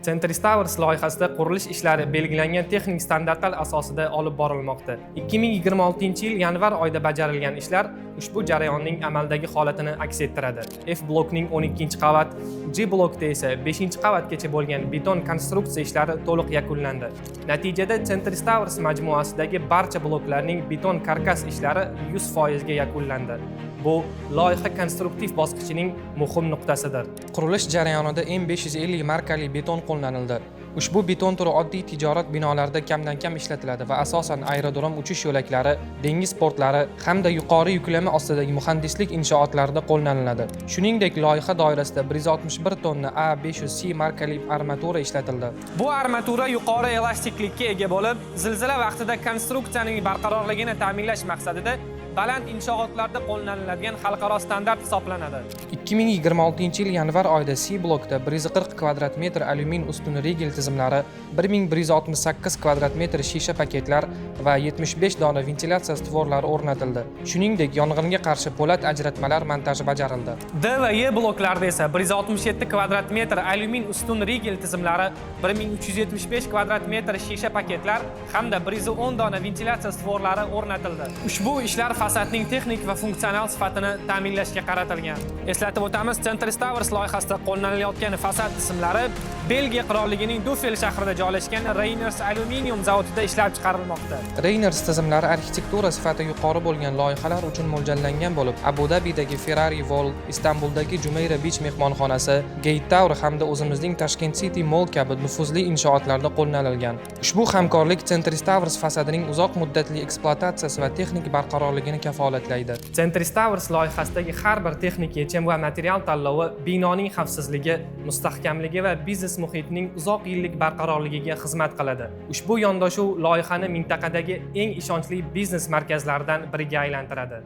Centris Towers loyihasida qurilish ishlari belgilangan texnik standartlar asosida olib borilmoqda. 2026-yil yanvar oyida bajarilgan ishlar ushbu jarayonning amaldagi holatini aks ettiradi. F blokning 12-qavat, G blokda esa 5-qavatgacha bo'lgan beton konstruksiya ishlari to'liq yakunlandi. Natijada Centris Towers majmuasidagi barcha bloklarning beton karkas ishlari 100% ga yakunlandi. Bu loyiha konstruktiv bosqichining muhim nuqtasidir. Qurilish jarayonida M550 markali beton qo'llanildi. Ushbu beton turi oddiy tijorat binolarida kamdan-kam ishlatiladi va asosan aerodrom, uchish yo'laklari, dengiz portlari hamda yuqori yuklama ostidagi muhandislik inshootlarida qo'llaniladi. Shuningdek, loyiha doirasida 161 tonna A500C markali armatura ishlatildi. Bu armatura yuqori elastiklikka ega bo'lib, zilzila vaqtida konstruksiyaning barqarorligini ta'minlash maqsadida baland inshootlarda qo'llaniladigan xalqaro standart hisoblanadi. 2026-yil yanvar oyida C blokda 140 kvadrat metr alyumin ustun rigel tizimlari, 1168 kvadrat metr shisha paketlar va 75 dona ventilyatsiya stvorlari o'rnatildi. Shuningdek, yong'inga qarshi po'lat ajratmalar montaji bajarildi. D va E bloklarida esa 167 kvadrat metr alyumin ustun rigel tizimlari, 1375 kvadrat metr shisha paketlar hamda 110 dona ventilyatsiya stvorlari o'rnatildi. Ushbu ishlar fasadning texnik va funksional sifatini ta'minlashga qaratilgan. Eslatib o'tamiz, Centris Towers loyihasida qo'llanilayotgan fasad tizimlari Belgiya qirolligining Dufel shahrida joylashgan Reynders Aluminium zavodida ishlab chiqarilmoqda. Reynders tizimlari arxitektura sifati yuqori bo'lgan loyihalar uchun mo'ljallangan bo'lib, Abu Dabidagi Ferrari World, Istanbuldagi Jumeirah Beach mehmonxonasi, Gate Tower hamda o'zimizning Tashkent City Mall kabi nufuzli inshootlarda qo'llanilgan. Ushbu hamkorlik Centris Towers fasadining uzoq muddatli ekspluatatsiyasi va texnik barqarorligini kafolatlaydi. Centris Towers loyihasidagi har bir texnik yechim va material tanlovi binoning xavfsizligi, mustahkamligi va biznes muhitining uzoq yillik barqarorligiga xizmat qiladi. Ushbu yondashuv loyihani mintaqadagi eng ishonchli biznes markazlaridan biriga aylantiradi.